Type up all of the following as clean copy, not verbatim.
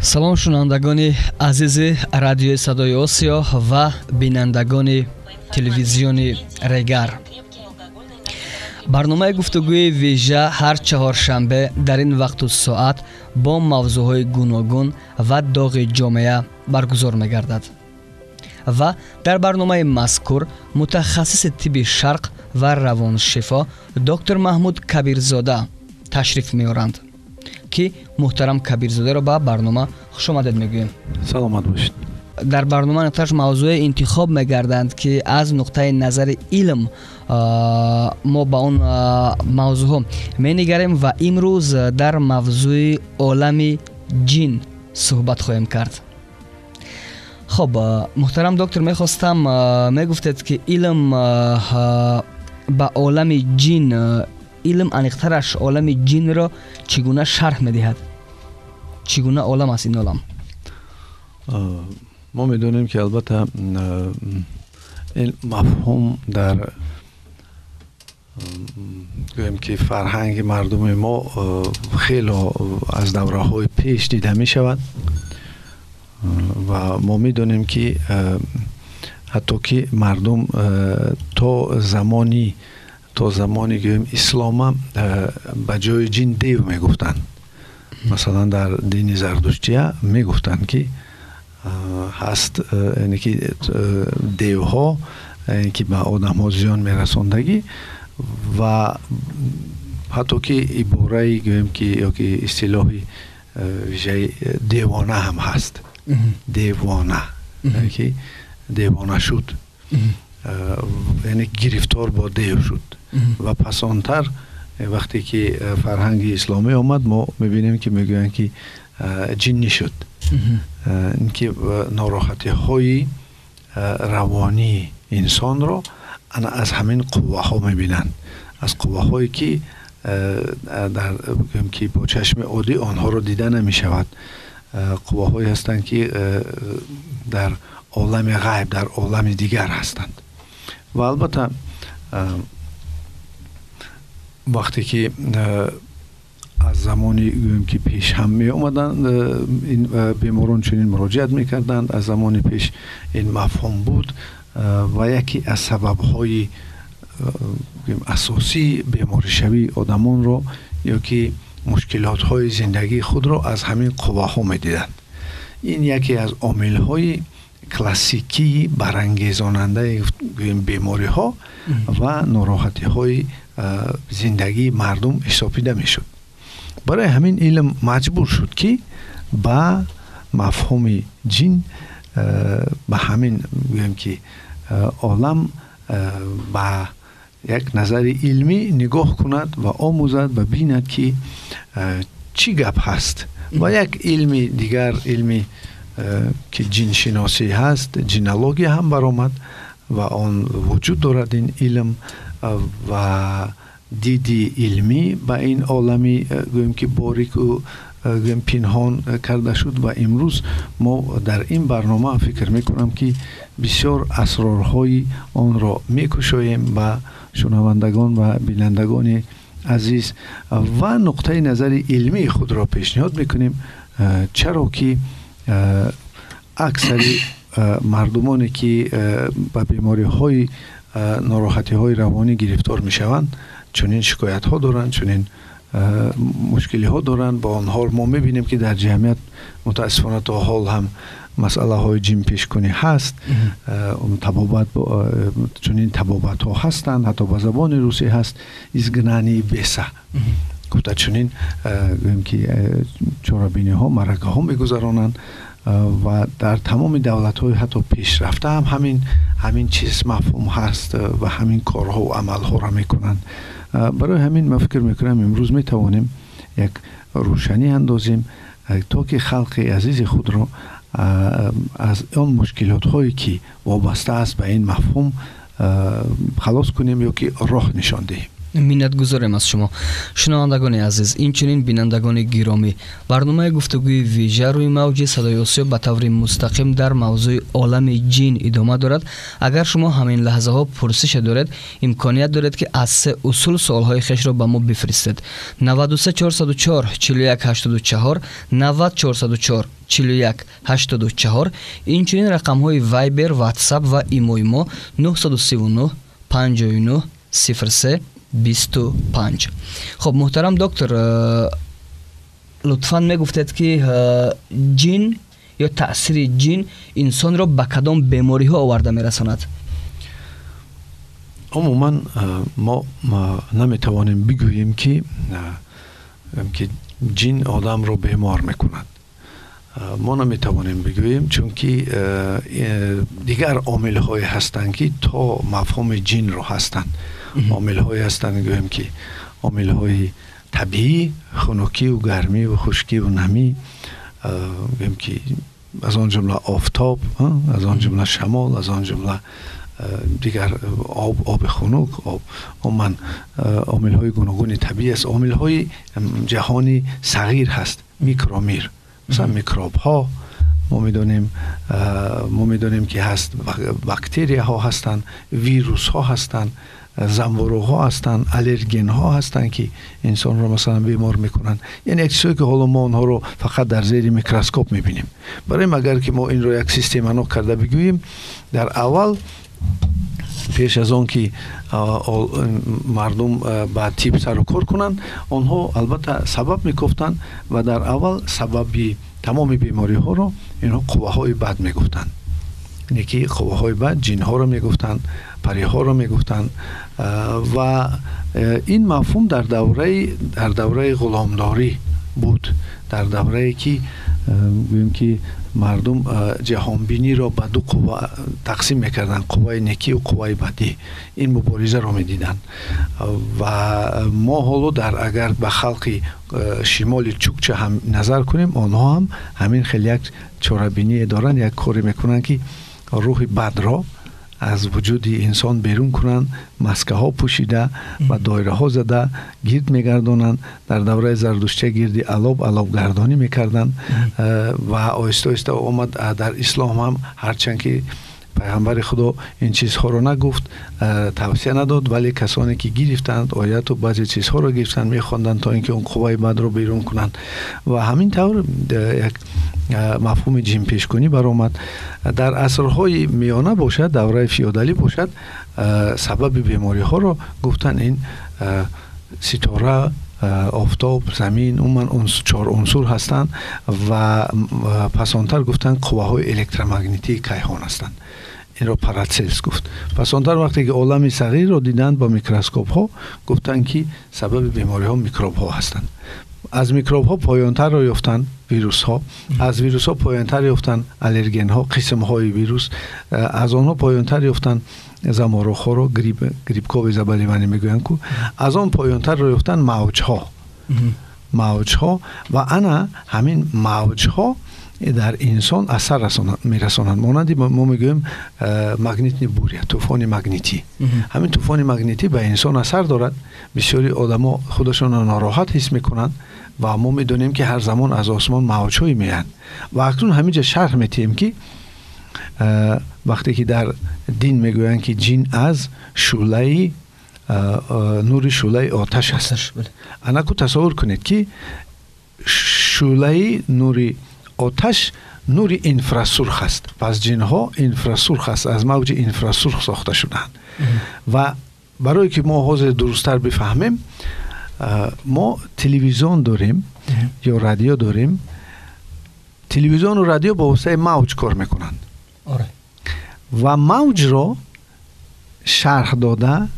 Салом, шунавандагони азизи радиои Садои Осиё ва бинандагони телевизиони Регар. Барномаи гуфтугӯи вижа ҳар чаҳоршанбе дар ин вақту соат бо мавзӯъҳои гуногун ва доғи ҷомеа баргузор мегардад. Ва дар барномаи мазкур мутахассиси тибби шарқ ва равоншифо доктор Маҳмуд Кабирзода ташриф меоранд, ки муҳтарам Кабирзодаро ба барнома хушомадед мегӯем. Саломат бошед. Дар барнома нуқташ мавзӯе интихоб мегарданд, ки аз нуқтаи назари илм мо ба он мавзӯъҳо менигарем ва имрӯз дар мавзӯи олами ҷин суҳбат хоҳем кард. Хоб, муҳтарам доктор, мехостам мегуфтед, ки илм ба олами ҷин, илм аниқтараш олами ҷинро чӣ гуна шарҳ медиҳад? Чӣ гуна олам аст ин олам? Мо медонем, ки албатта ин мафҳум дар, гӯем ки, фарҳанги мардуми мо хело аз давраҳои пеш дида мешавад ва мо медонем, ки ҳатто ки мардум то замони, гӯем, ислома ба ҷои ҷин дев мегуфтанд. Масалан, дар дини зардуштия мегуфтанд, ки ҳаст, яъне ки девҳо, ки ба одамҳо зиён мерасондагӣ ва ҳатто ки ибораи, гӯем ки, ёки истилоҳи вижаи девона ҳам ҳаст, девона, ки девона шуд, яъне гирифтор бо дев шуд. Ва пасонтар, вақте ки фарҳанги исломӣ омад, мо мебинем, ки мегӯянд, ки ҷиннӣ шуд, ки нороҳатиҳои равонии инсонро ана аз ҳамин қувваҳо мебинанд, аз қувваҳое ки дар, гӯем ки, бо чашми оддӣ онҳоро дида намешавад, қувваҳое ҳастанд, ки дар олами ғайб, дар олами дигар ҳастанд. Ва албатта, вақте ки аз замони, гӯем ки, пеш ҳам меомаданд, ин беморон чунин муроҷиат мекарданд, аз замони пеш ин мафҳум буд ва яке аз сабабҳои асосии беморишавии одамонро ё ки мушкилотҳои зиндагии худро аз ҳамин қувваҳо медиданд. Ин яке аз омилҳои классикии барангезонандаи, гӯем, бемориҳо ва нороҳатиҳои зиндагии мардум ҳисобида мешуд. Барои ҳамин илм маҷбур шуд, ки ба мафҳуми ҷин, ба ҳамин, гӯем ки, олам ба як назари илмӣ нигоҳ кунад ва омӯзад ва бинад, ки чӣ гап ҳаст. Ва як илми дигар, илми ки ҷиншиносӣ ҳаст, ҷинология ҳам баромад ва он вуҷуд дорад, ин илм, ва диди илмӣ ба ин олами, гӯем ки, борику, гӯем, пинҳон карда шуд. Ва имрӯз мо дар ин барнома, фикр мекунам, ки бисёр асрорҳои онро мекушоем ба шунавандагон ва бинандагони азиз ва нуқтаи назари илмии худро пешниҳод мекунем, чаро ки аксари мардумоне ки ба бемориҳои нороҳатиҳои равонӣ гирифтор мешаванд, чунин шикоятҳо доранд, чунин мушкилиҳо доранд. Бо онҳо мо мебинем, ки дар ҷамъият мутаассифона то ҳол ҳам масъалаҳои ҷинпешкунӣ ҳаст, табобат, чунин табобатҳо ҳастанд, ҳатто ба забони русӣ ҳаст, изгнание беса гуфта, чунин, гӯем ки, чорабиниҳо, маъракаҳо мегузаронанд ва дар тамоми давлатҳои ҳатто пешрафта ҳам ҳамин чиз мафҳум ҳаст ва ҳамин корҳо амалҳоро мекунанд. Барои ҳамин ман фикр мекунам, имрӯз метавонем як рӯшанӣ андозем, то ки халқи азизи худро аз он мушкилотҳое ки вобаста аст ба ин мафҳум халос кунем ё ки роҳ нишон диҳем. Миннатгузорем аз шумо. Шунавандагони азиз, инчунин бинандагони гиромӣ, барномаи гуфтугӯи вижа рӯи мавҷи Садои Осиё ба таври мустақим дар мавзӯи олами ҷин идома дорад. Агар шумо ҳамин лаҳзаҳо пурсише доред, имконият доред, ки аз се усул суолҳои хешро ба мо бифиристед: 93 404 41 84, 90 404 41 84, инчунин рақамҳои Вайбер, Ватсап ва Имои мо 939 59 03 25. Хуб, муҳтарам доктор, лутфан мегуфтед, ки ҷин ё таъсири ҷин инсонро ба кадом бемориҳо оварда мерасонад? Умуман мо наметавонем бигӯем, ки ҷин одамро бемор мекунад. Мо наметавонем бигӯем, чунки дигар омилҳое ҳастанд, ки то мафҳуми ҷинро ҳастанд. Омилҳое ҳастанд, гӯем, ки омилҳои табиӣ, хунукиву гармиву хушкиву намӣ, гӯем, ки аз он ҷумла офтоб, аз он ҷумла шамол, аз он ҷумла дигар об, оби хунук, об, умуман омилҳои гуногуни табиӣ аст. Омилҳои ҷаҳони сағир ҳаст, микромир, масалан микробҳо. Мо медонем, ки ҳаст, бактерияҳо ҳастанд, вирусҳо ҳастанд, занбуруғҳо ҳастанд, аллергенҳо ҳастанд, ки инсонро масалан бемор мекунанд. Яъне як чизҳое, ки ҳоло мо онҳоро фақат дар зери микроскоп мебинем. Барои агар ки мо инро як системанок карда бигӯем, дар аввал, пеш аз он ки мардум ба тиб сару кор кунанд, онҳо албатта сабаб мекофтанд ва дар аввал сабаби тамоми бемориҳоро инҳо қувваҳои бад мегуфтанд, не ки қувваҳои бад, ҷинҳоро мегуфтанд, париҳоро мегуфтанд. Ва ин мафҳум дар давраи ғуломдорӣ буд, дар даврае ки, гӯем, ки мардум ҷаҳонбиниро ба ду қувва тақсим мекарданд: қувваи некиву қувваи бадӣ. Ин муборизаро медиданд. Ва мо ҳоло дар агар ба халқи шимоли чукча ҳам назар кунем, онҳо ҳам ҳамин хел як чорабиние доранд, як коре мекунанд, ки рӯҳи бадро аз вуҷуди инсон берун кунанд. Маскаҳо пӯшида ва доираҳо зада гирд мегардонанд. Дар давраи зардуштия гирди алоб алобгардонӣ мекарданд ва оҳиста оҳиста омад дар ислом ҳам. Ҳарчанд ки пайғамбари Худо ин чизҳоро нагуфт, тавсия надод, вале касоне ки гирифтанд, ояту баъзе чизҳоро гирифтанд, мехонданд, то ин ки он қувваи бадро берун кунанд. Ва ҳамин тавр як мафҳуми ҷинпешкунӣ баромад. Дар асрҳои миёна бошад, давраи феодалӣ бошад, сабаби бемориҳоро гуфтанд ин ситора, офтоб, замин, умуман чор унсур ҳастанд. Ва пасонтар гуфтанд, қувваҳои электромагнитии кайҳон ҳастанд. Инро Парацелс гуфт. Пасонтар, вақте ки олами сағирро диданд бо микроскопҳо, гуфтанд, ки сабаби бемориҳо микробҳо ҳастанд. Аз микробҳо поёнтарро ёфтанд вирусҳо, аз вирусҳо поёнтар ёфтанд аллергенҳо, қисмҳои вирус, аз онҳо поёнтар ёфтанд заморухҳоро, грибковые заболевания мегӯянд ку, аз он поёнтарро ёфтанд мавҷҳо. Ва ана ҳамин мавҷҳо дар инсон асар мерасонанд, монанди мо мегӯем магнитный буря, тӯфони магнитӣ. Ҳамин тӯфони магнитӣ ба инсон асар дорад. Бисёри одамо худашонро нороҳат ҳис мекунанд. Ва мо медонем, ки ҳар замон аз осмон мавҷҳое меоянд. Ва акнун ҳамин ҷа шарҳ метиҳем, ки вақте ки дар дин мегӯянд, ки ҷин аз шӯълаи нури шӯълаи оташ аст, анаку тасаввур кунед, ки шӯълаи нури оташ нури инфрасурх аст. Пас ҷинҳо инфрасурх аст, аз мавҷи инфрасурх сохта шудаанд. Ва барое ки мо ҳозир дурусттар бифаҳмем, мо телевизион дорем ё радио дорем. Телевизиону радио ба воситаи мавҷ кор мекунанд. Ва мавҷро шарҳ дода,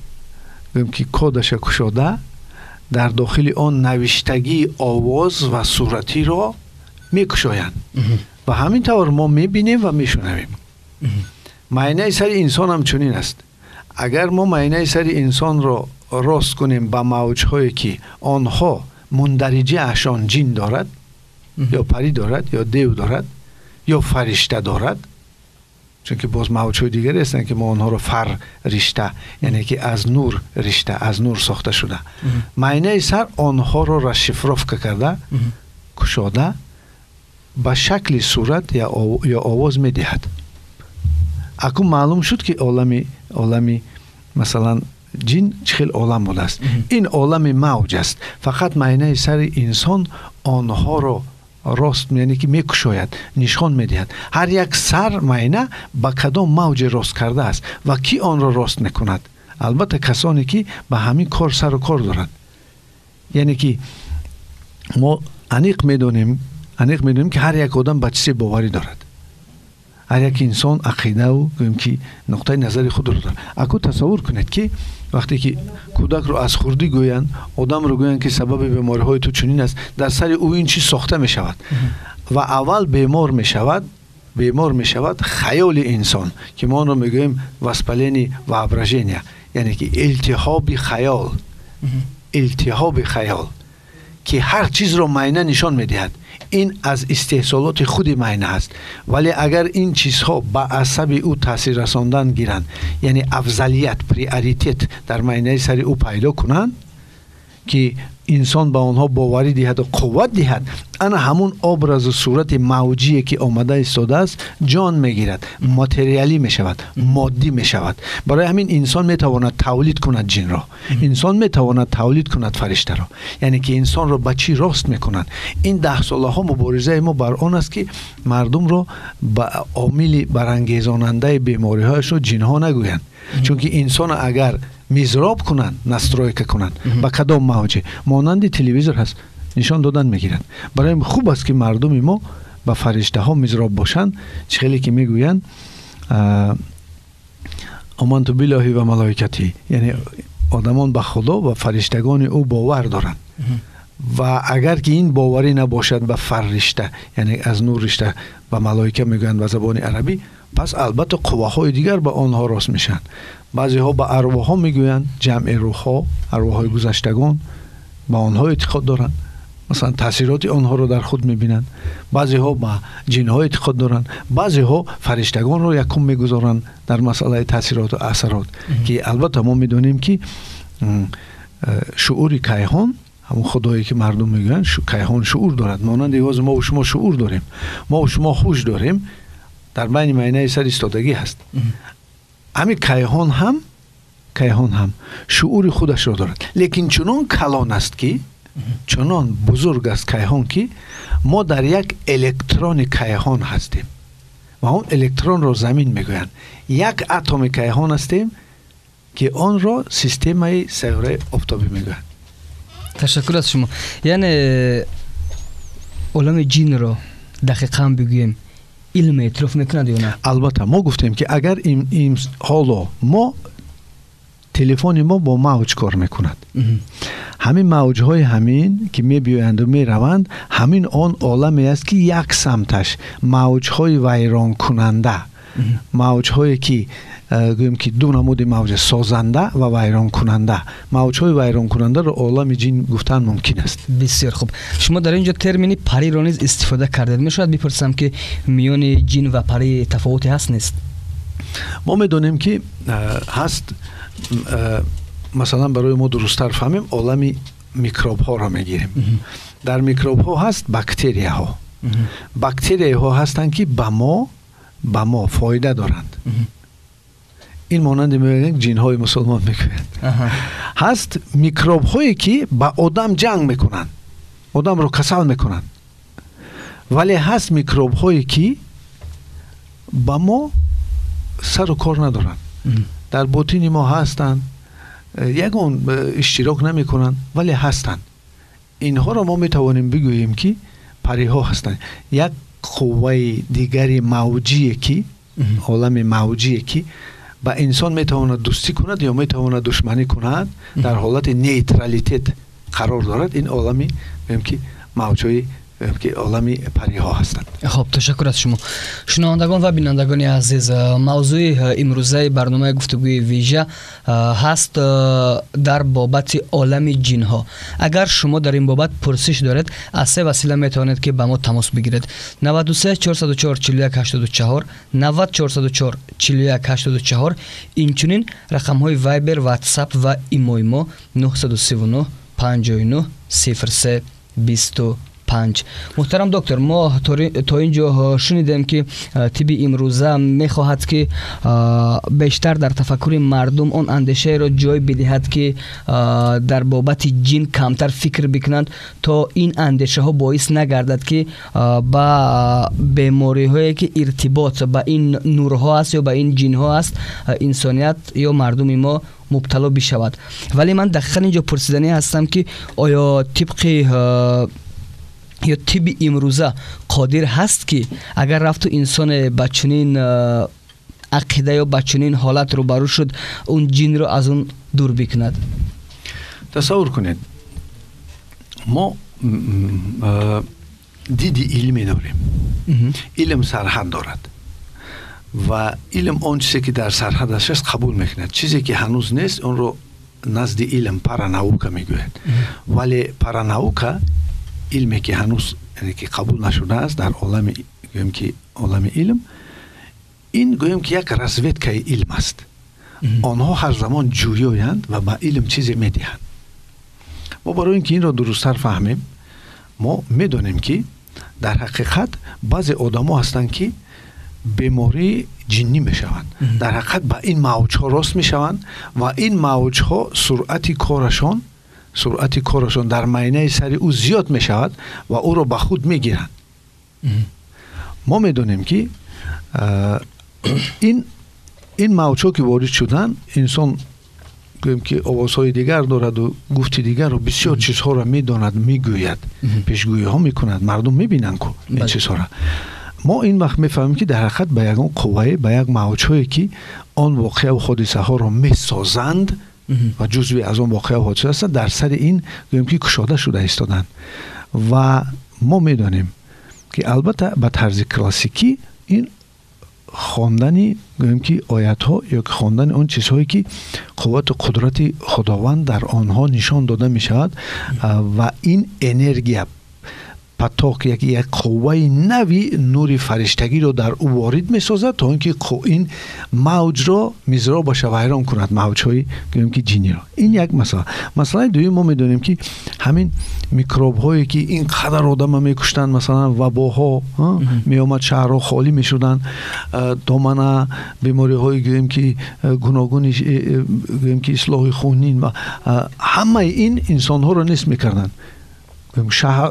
гӯем, ки кодаша кушода, дар дохили он навиштагии овоз ва суратиро мекушоянд ва ҳамин тавр мо мебинем ва мешунавем. Маъинаи сари инсон ҳам чунин аст. Агар мо маъинаи сари инсонро рост кунем ба мавҷҳое, ки онҳо мундариҷаашон ҷин дорад ё парӣ дорад, ё дев дорад, ё фаришта дорад. Чунки боз мавҷҳои дигаре ҳастанд, ки мо онҳоро фар ришта, яъне ки аз нур ришта, аз нур сохта шуда. Майнаи сар онҳоро расшифровка карда, кушода, ба шакли сурат ё овоз медиҳад. Акун маълум шуд, ки олами масалан ҷин чӣ хел олам будааст. Ин олами мавҷ аст. Фақат майнаи сари инсон онҳоро рост, яъне ки мекушояд, нишон медиҳад. Ҳар як сар майна ба кадом мавҷе рост кардааст ва кӣ онро рост мекунад? Албатта касоне ки ба ҳамин кор сару кор доранд. Яъне ки мо аниқ медонем, ки ҳар як одам ба чизе боварӣ дорад. Ҳар як инсон ақидаву гӯем ки нуқтаи назари худро дорад. Аку тасаввур кунед, ки вақте ки кӯдакро аз хурдӣ гӯянд, одамро гӯянд, ки сабаби бемориҳои ту чунин аст, дар сари ӯ ин чиз сохта мешавад ва аввал бемор мешавад хаёли инсон, ки мо онро мегӯем воспаление воображения, яъне ки илтиҳоби хаёл, илтиҳоби хаёл, ки ҳар чизро майна нишон медиҳад. Ин аз истеҳсолоти худи майна аст. Вале агар ин чизҳо ба асаби ӯ таъсир расондан гиранд, яъне афзалият, приоритет дар майнаи сари ӯ пайдо кунанд, ки инсон ба онҳо боварӣ диҳаду қувват диҳад, ана ҳамун образу сурати мавҷие, ки омада истодааст, ҷон мегирад, материалӣ мешавад, моддӣ мешавад. Барои ҳамин инсон метавонад тавлид кунад ҷинро, инсон метавонад тавлид кунад фариштаро. Яъне ки инсонро ба чӣ рост мекунад? Ин даҳсолаҳо муборизаи мо бар он аст, ки мардумро ба омили барангезонандаи бемориҳояшро ҷинҳо нагӯянд. Чунки инсона агар мизроб кунанд, настройка кунанд ба кадом мавҷе, монанди телевизор ҳаст, нишон додан мегирад. Барои хуб аст, ки мардуми мо ба фариштаҳо мизроб бошанд. Чӣ хеле ки мегӯянд: آمنت بالله وملائكته, яъне одамон ба Худо ва фариштагони ӯ бовар доранд. Ва агар ки ин боварӣ набошад ба фарришта, яъне аз нур ришта, ба малоика мегӯянд ба забони арабӣ, пас албатта қувваҳои дигар ба онҳо рост мешаванд. Баъзеҳо ба арвоҳҳо мегӯянд, ҷамъи рӯҳҳо, арвоҳҳои гузаштагон, ба онҳо эътиқод доранд, масалан таъсироти онҳоро дар худ мебинанд. Баъзеҳо ба ҷинҳо эътиқод доранд, баъзеҳо фариштагонро якум мегузоранд дар масъалаи таъсироту асарот, ки албатта мо медонем, ки шуъури кайҳон, ҳамон худое, ки мардум мегӯянд, кайҳон шуъур дорад, монанди ҳозир мо шумо шуъур дорем, мо шумо ҳуш дорем, дар байни майнаи сар истодагӣ ҳаст. Ҳамин кайҳон ҳам шуъури худашро дорад, лекин чунон калон аст, ки чунон бузург аст кайҳон, ки мо дар як электрони кайҳон ҳастем ва он электронро замин мегӯянд. Як атоми кайҳон ҳастем, ки онро системаи сайёраи офтобӣ мегӯянд. Ташаккур аз шумо. Яъне олами ҷинро дақиқан бигӯем, илм эътироф мекунад ё на? Албатта, мо гуфтем, ки агар ҳоло мо телефони мо бо мавҷ кор мекунад, ҳамин мавҷҳои ҳамин ки мебиёянду мераванд, ҳамин он оламе аст, ки як самташ мавҷҳои вайронкунанда, мавҷҳое ки гӯем ки ду намуди мавҷ: созанда ва вайронкунанда. Мавҷҳои вайронкунандаро олами ҷин гуфтан мумкин аст. Бисёр хуб. Шумо дар ин ҷо термини париро низ истифода кардед. Мешояд бипурсам, ки миёни ҷин ва парӣ тафовуте ҳаст, нест? Мо медонем, ки ҳаст. Масалан, барои мо дурусттар фаҳмем, олами микробҳоро мегирем. Дар микробҳо ҳаст бактерияҳо. Бактерияҳо ҳастанд, ки ба мо фоида доранд. Ин монанди мегӯянд ҷинҳои мусулмон мегӯянд. Ҳаст микробҳое, ки ба одам ҷанг мекунанд, одамро касал мекунанд. Вале ҳаст микробҳое, ки ба мо сару кор надоранд, дар ботини мо ҳастанд, ягон иштирок намекунанд, вале ҳастанд. Инҳоро мо метавонем бигӯем, ки париҳо ҳастанд, як қувваи дигари мавҷие, ки олами мавҷие, ки ба инсон метавонад дӯстӣ кунад ё метавонад душманӣ кунад, дар ҳолати нейтралитет қарор дорад. Ин олами гӯем, ки мавҷҳои ки олами париҳо ҳастанд. Хуб, ташаккур аз шумо. Шунавандагон ва бинандагони азиз, мавзӯи имрӯзаи барномаи гуфтугӯи вижа ҳаст дар бобати олами ҷинҳо. Агар шумо дар ин бобат пурсиш доред, аз се васила метавонед, ки ба мо тамос бигиред: 93 404 41 84, 90 404 41 84, инчунин рақамҳои Вайбер, Ватсап ва имои мо 939 59 03 25. Муҳтарам доктор, мо то ин ҷо шунидем, ки тибби имрӯза мехоҳад, ки бештар дар тафаккури мардум он андешаеро ҷой бидиҳад, ки дар бобати ҷин камтар фикр бикунанд, то ин андешаҳо боис нагардад, ки ба бемориҳое, ки иртибот ба ин нурҳо аст ё ба ин ҷинҳо аст, инсоният ё мардуми мо мубтало бишавад. Вале ман дақиқан ин ҷо пурсиданӣ ҳастам, ки оё тибқи ё тибби имрӯза қодир ҳаст, ки агар рафту инсоне ба чунин ақида ё ба чунин ҳолат рӯбарӯ шуд, он ҷинро аз он дур бикунад? Тасаввур кунед, мо диди илмӣ дорем. Илм сарҳад дорад ва илм он чизе, ки дар сарҳадаш аст, қабул мекунад. Чизе, ки ҳанӯз нест, онро назди илм паранаука мегӯяд. Вале паранаука, илме, ки ҳанӯз, яъне ки қабул нашудааст дар олами, гӯем ки, олами илм, ин, гӯем ки, як разведкаи илм аст. Онҳо ҳар замон ҷӯёянд ва ба илм чизе медиҳанд. Мо барои ин ки инро дурусттар фаҳмем, мо медонем, ки дар ҳақиқат баъзе одамо ҳастанд, ки бемории ҷиннӣ мешаванд, дар ҳақиқат ба ин мавҷҳо рост мешаванд ва ин мавҷҳо суръати корашон дар майнаи сари ӯ зиёд мешавад ва ӯро ба худ мегиранд. Мо медонем, ки ин мавҷҳо, ки ворид шуданд, инсон, гӯем ки, овозҳои дигар дораду гуфти дигару бисёр чизҳоро медонад, мегӯяд, пешгӯиҳо мекунад, мардум мебинанд ку ин чизҳоро. Мо ин вақт мефаҳмем, ки дар ҳақиқат ба ягон қуввае, ба як мавҷҳое, ки он воқеаву ҳодисаҳоро месозанд ва ҷузви аз он воқеаву ҳодиса ҳастанд, дар сари ин, гӯем ки, кушода шуда истоданд. Ва мо медонем, ки албатта ба тарзи классикӣ ин хондани, гӯем ки, оятҳо ё ки хондани он чизҳое, ки қуввату қудрати Худованд дар онҳо нишон дода мешавад, ва ин энергия, поток, як қувваи нави нури фариштагиро дар ӯ ворид месозад, то он ки ин мавҷро мизробаша вайрон кунад, мавҷҳои, гӯем ки, ҷиниро. Ин як масъала. Масъалаи дуюм, мо медонем, ки ҳамин микробҳое, ки ин қадар одама мекуштанд, масалан, вабоҳо меомад, шаҳрҳо холӣ мешуданд, домана бемориҳои, гӯем ки, гуногуни, гӯем ки, ислоҳи хунин ва ҳамаи ин инсонҳоро нест мекарданд,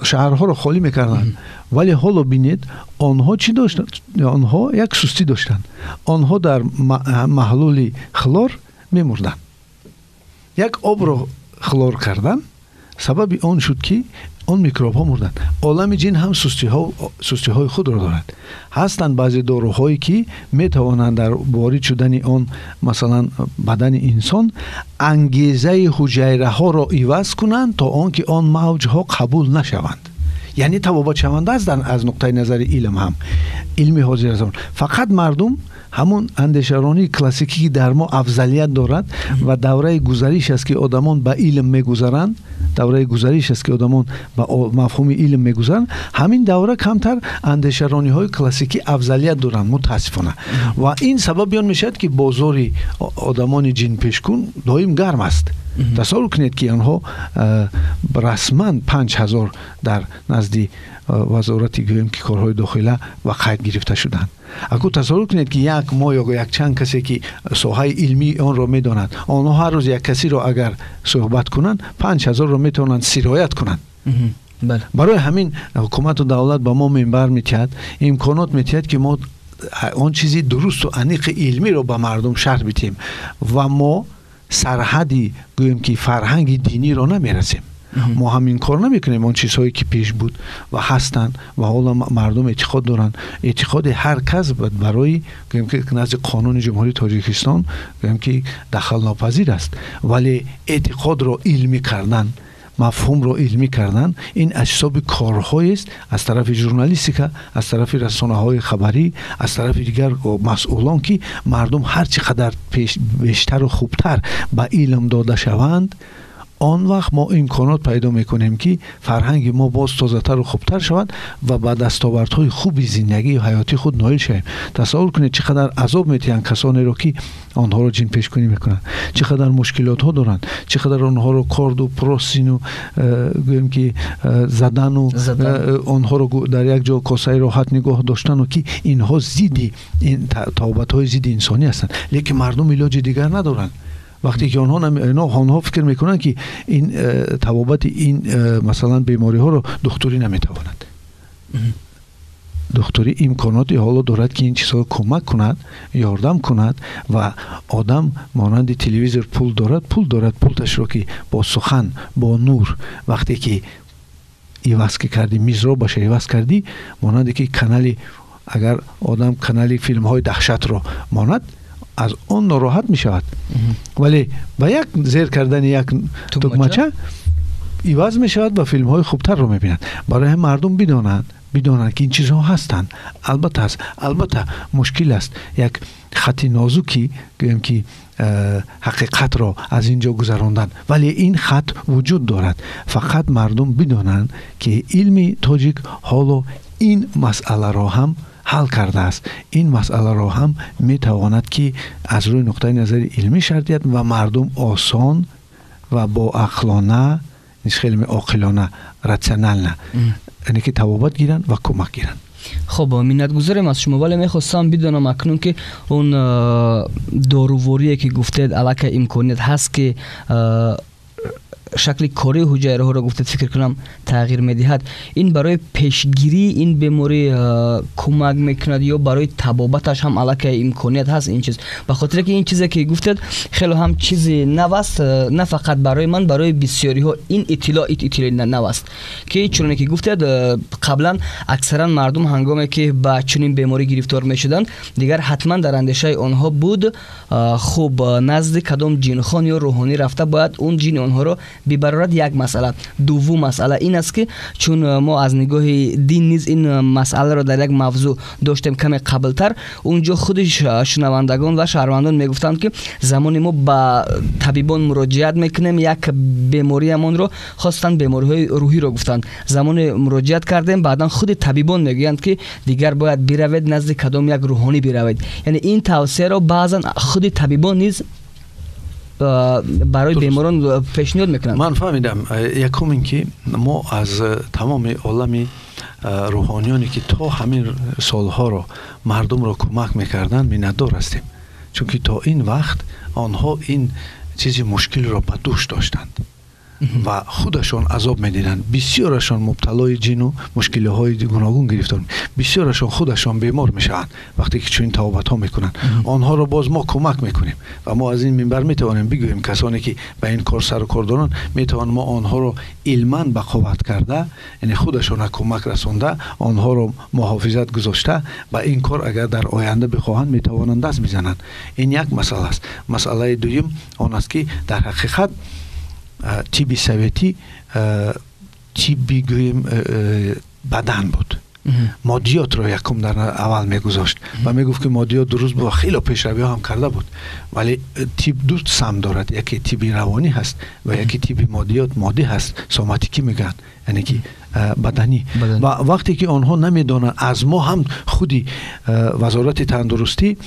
шаҳрҳоро холӣ мекарданд. Вале ҳоло бинед, онҳо чӣ доштанд? Онҳо як сустӣ доштанд: онҳо дар маҳлули хлор мемурданд. Як обро хлор кардан сабаби он шуд, ки он микробҳо мурданд. Олами ҷин ҳам сустиҳои худро дорад. Ҳастанд баъзе доруҳое, ки метавонанд дар ворид шудани он, масалан, бадани инсон ангезаи ҳуҷайраҳоро иваз кунанд, то он ки он мавҷҳо қабул нашаванд. Яъне табобатшаванда аст аз нуқтаи назари илм ҳам, илми ҳозир. Фақат мардум ҳамон андешаронии классикӣ, ки дар мо афзалият дорад, ва давраи гузариш аст, ки одамон ба илм мегузаранд, давраи гузариш аст, ки одамон ба мафҳуми илм мегузаранд, ҳамин давра камтар андешарониҳои классикӣ афзалият доранд, мутаассифона. Ва ин сабаби он мешавад, ки бозори одамони ҷинпешкун доим гарм аст. Тасаввур кунед, ки онҳо расман 5000 дар назди вазорати, гӯем ки, корҳои дохила ба қайд гирифта шуданд. Аку тасаввур кунед, ки як моҳ ё якчанд касе, ки соҳаи илмии онро медонад, онҳо ҳар рӯз як касиро агар суҳбат кунанд, 5000-ро метавонанд сироят кунанд. Барои ҳамин ҳукумату давлат ба мо минбар метиҳад, имконот метиҳад, ки мо он чизи дурусту аниқи илмиро ба мардум шарҳ бидиҳем ва мо сарҳади, гӯем ки, фарҳанги диниро намерасем. Мо ҳам инкор намекунем он чизҳое, ки пеш буд ва ҳастанд ва ҳоло мардум эътиқод доранд. Эътиқоди ҳар кас барои, гӯем ки, назди қонуни Ҷумҳурии Тоҷикистон, гӯем ки, дахлнопазир аст, вале эътиқодро илмӣ кардан Мафҳумро илмӣ кардан ин аз ҳисоби корҳоест аз тарафи журналистика, аз тарафи расонаҳои хабарӣ, аз тарафи дигар масъулон, ки мардум ҳар чӣ қадар бештару хубтар ба илм дода шаванд, он вақт мо имконот пайдо мекунем, ки фарҳанги мо боз тозатару хубтар шавад ва ба дастовардҳои хуби зиндагии ҳаётии худ ноил шавем. Тасаввур кунед, чӣ қадар азоб метиҳанд касонеро, ки онҳоро ҷинпешкунӣ мекунанд, чӣ қадар мушкилотҳо доранд, чӣ қадар онҳоро корду просину гӯем ки задану онҳоро дар як ҷо косаи роҳат нигоҳ доштану, ки инҳо зидди тавбатҳои зидди инсонӣ ҳастанд, лекин мардум илоҷи дигар надоранд. Вақте ки онҳо фикр мекунанд, ки ин табобати ин масалан бемориҳоро духтурӣ наметавонад. Духтурӣ имконоти ҳоло дорад, ки ин чизҳоро кӯмак кунад, ёрдам кунад, ва одам монанди телевизор пул дорад, пул дорад, пулташро ки бо сухан, бо нур вақте ки иваз ки кардӣ, мизробаша иваз кардӣ, монанде ки канали, агар одам канали филмҳои даҳшатро монад, аз он нороҳат мешавад, вале ба як зер кардани як тугмача иваз мешавад ва филмҳои хубтарро мебинад. Барои ҳам мардум бидонанд, ки ин чизҳо ҳастанд. Албатта аст, албатта мушкил аст, як хати нозуки гӯем ки ҳақиқатро аз ин ҷо гузарондан, вале ин хат вуҷуд дорад. Фақат мардум бидонанд, ки илми тоҷик ҳоло ин масъаларо ҳам ҳал кардааст, ин масъаларо ҳам метавонад, ки аз рӯи нуқтаи назари илмӣ шарҳ диҳад ва мардум осон ва боақлона, хеле оқилона, рационально, яъне ки табобат гиранд ва кӯмак гиранд. Хуб, миннатгузорем аз шумо, вале мехостам бидонам акнун, ки он доруворие ки гуфтед, аллакай имконият ҳаст, ки шакли кории ҳуҷайраҳоро гуфтед, фикр кунам, тағйир медиҳад. Ин барои пешгирии ин беморӣ кӯмак мекунад ё барои табобаташ ҳам аллакай имконият ҳаст ин чиз? Ба хотире ки ин чизе ки гуфтед, хеле ҳам чизи нав аст, на фақат барои ман, барои бисёриҳо ин иттилоъ иттилои нав аст, ки чуноне ки гуфтед, қаблан аксаран мардум ҳангоме ки ба чунин беморӣ гирифтор мешуданд, дигар ҳатман дар андешаи онҳо буд, хуб, назди кадом ҷинхон ё рӯҳонӣ рафта бояд он ҷини онҳоро бибарорад. Як масъала. Дуввум масъала ин аст, ки чун мо аз нигоҳи дин низ ин масъаларо дар як мавзӯъ доштем каме қаблтар, унҷо худи шунавандагон ва шаҳрвандон мегуфтанд, ки замоне мо ба табибон муроҷиат мекунем, як бемориамонро хостанд, бемориҳои рӯҳиро гуфтанд, замоне муроҷиат кардем, баъдан худи табибон мегӯянд, ки дигар бояд биравед назди кадом як рӯҳонӣ биравед. Яъне ин тавсияро баъзан худи табибон низ барои беморон пешниҳод мекунанд. Ман фаҳмидам. Якум ин ки мо аз тамоми олами рӯҳониёне, ки то ҳамин солҳоро мардумро кӯмак мекарданд, миннатдор ҳастем, чунки то ин вақт онҳо ин чизи мушкилро ба дӯш доштанд ва худашон азоб медиданд. Бисёрашон мубталои ҷину мушкилиҳои гуногун гирифтор, бисёрашон худашон бемор мешаванд, вақте ки чунин табобатҳо мекунанд. Онҳоро боз мо кӯмак мекунем ва мо аз ин минбар метавонем бигӯем, касоне ки ба ин кор сару кор доранд, метавон мо онҳоро илман ба қувват карда, яъне худашона кӯмак расонда, онҳоро муҳофизат гузошта, ба ин кор агар дар оянда бихоҳанд, метавонанд даст бизананд. Ин як масъала аст. Масъалаи дуюм он аст, ки дар ҳақиқат тибби советӣ тибби, гӯем, бадан буд, моддиётро якум дар аввал мегузошт ва мегуфт, ки моддиёт дуруст буд, хело пешравиҳо ҳам карда буд, вале тиб ду сам дорад: яке тибби равонӣ ҳаст ва яке тибби моддиёт, моддӣ ҳаст, соматикӣ мегӯянд, яъне ки баданӣ. Ва вақте ки онҳо намедонанд, аз мо ҳам худи Вазорати тандурустӣ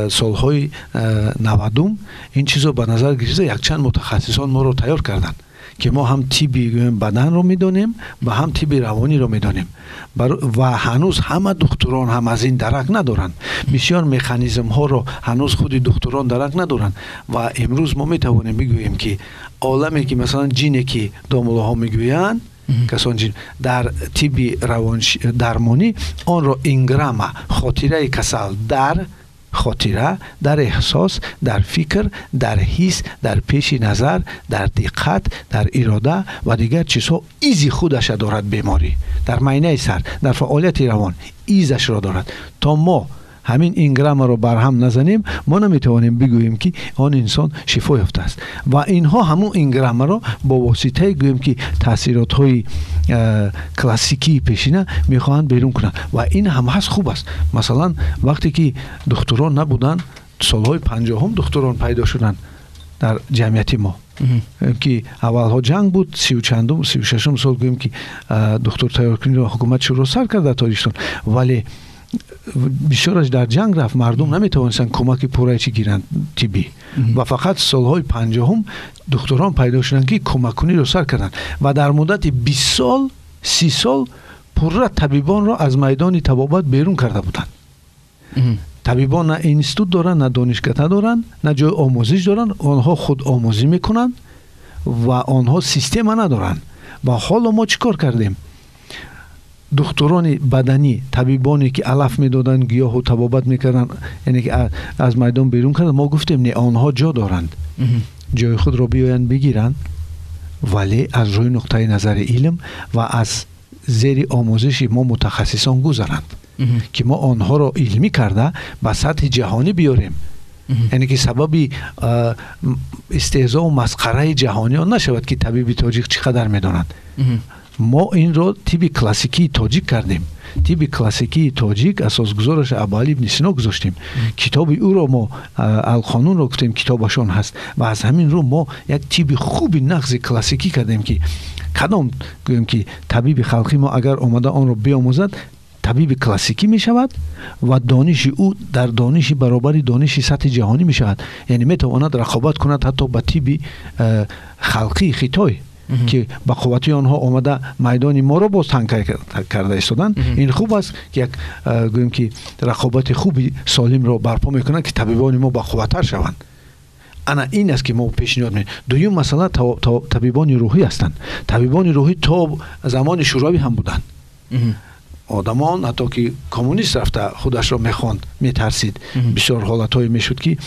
солҳои 90-ум ин чизо ба назар гирифта, якчанд мутахассисон моро тайёр карданд, ки мо ҳам тибби баданро медонем ва ҳам тибби равониро медонем. Ва ҳанӯз ҳама духтурон ҳам аз ин дарак надоранд, бисёр механизмҳоро ҳанӯз худи духтурон дарак надоранд. Ва имрӯз мо метавонем бигӯем, ки оламе ки масалан ҷине ки домуллоҳо мегӯянд, касон ҷин, дар тибби дармонӣ онро энграмма, хотираи касал дар хотира, дар эҳсос, дар фикр, дар ҳис, дар пеши назар, дар диққат, дар ирода ва дигар чизҳо изи худаша дорад. Беморӣ дар майнаи сар, дар фаъолияти равон изашро дорад. То мо Ҳамин энграммаро барҳам назанем, мо наметавонем бигӯем, ки он инсон шифо ёфтааст. Ва инҳо ҳамун энграммаро бо воситаи, гӯем ки, таъсиротҳои классикии пешина мехоҳанд берун кунанд. Ва ин ҳам ҳаст, хуб аст. Масалан, вақте ки духтурон набуданд, солҳои 50-ум духтурон пайдо шуданд дар ҷамъияти мо, ки аввалҳо ҷанг буд, сию чандум, 36-ум сол, гӯем ки, духтур тайёркуниро ҳукумат шурӯъ сар кард дар Тоҷикистон, вале бисёраш дар ҷанг рафт, мардум наметавонистанд кӯмаки пурраи чӣ гиранд, тиббӣ. Ва фақат солҳои 50-ум духтурон пайдо шуданд, ки кӯмаккуниро сар карданд ва дар муддати 20 сол, 30 сол пурра табибонро аз майдони табобат берун карда буданд. Табибон на институт доранд, на донишкада доранд, на ҷои омӯзиш доранд. Онҳо худомӯзӣ мекунанд ва онҳо система надоранд. Ва ҳоло мо чӣ кор кардем? Духтурони баданӣ, табибоне ки алаф медоданд, гиёҳу табобат мекарданд, яъне ки аз майдон берун карданд. Мо гуфтем, не, онҳо ҷо доранд, ҷои худро биёянд бигиранд, вале аз рӯи нуқтаи назари илм ва аз зери омӯзиши мо мутахассисон гузаранд, ки мо онҳоро илмӣ карда ба сатҳи ҷаҳонӣ биёрем, яъне ки сабаби истеҳзову масхараи ҷаҳониён нашавад, ки табиби тоҷик чӣ қадар медонад. Мо инро тибби классикии тоҷик кардем. Тибби классикии тоҷик асосгузораш Абуалӣ ибни Сино гузоштем. Китоби ӯро мо Алқонунро гуфтем, китобашон ҳаст. Ва аз ҳамин рӯ мо як тибби хуби нағзи классикӣ кардем, ки кадом, гӯем ки, табиби халқи мо агар омада онро биомӯзад, табиби классикӣ мешавад ва дониши ӯ дар дониши баробари дониши сатҳи ҷаҳонӣ мешавад, яъне метавонад рақобат кунад ҳатто ба тибби халқии Хитой, ки ба қуввати онҳо омада майдони моро боз танг карда истоданд. Ин хуб аст, ки як, гӯем ки, рақобати хуби солимро барпо мекунад, ки табибони мо бақувваттар шаванд. Ана ин аст, ки мо пешниҳод мекунем. Дуюм масъала табибони рӯҳӣ ҳастанд. Табибони рӯҳӣ то замони Шӯравӣ ҳам буданд. Одамон ҳатто ки коммунист рафта худашро мехонд, метарсид. Бисёр ҳолатҳое мешуд, ки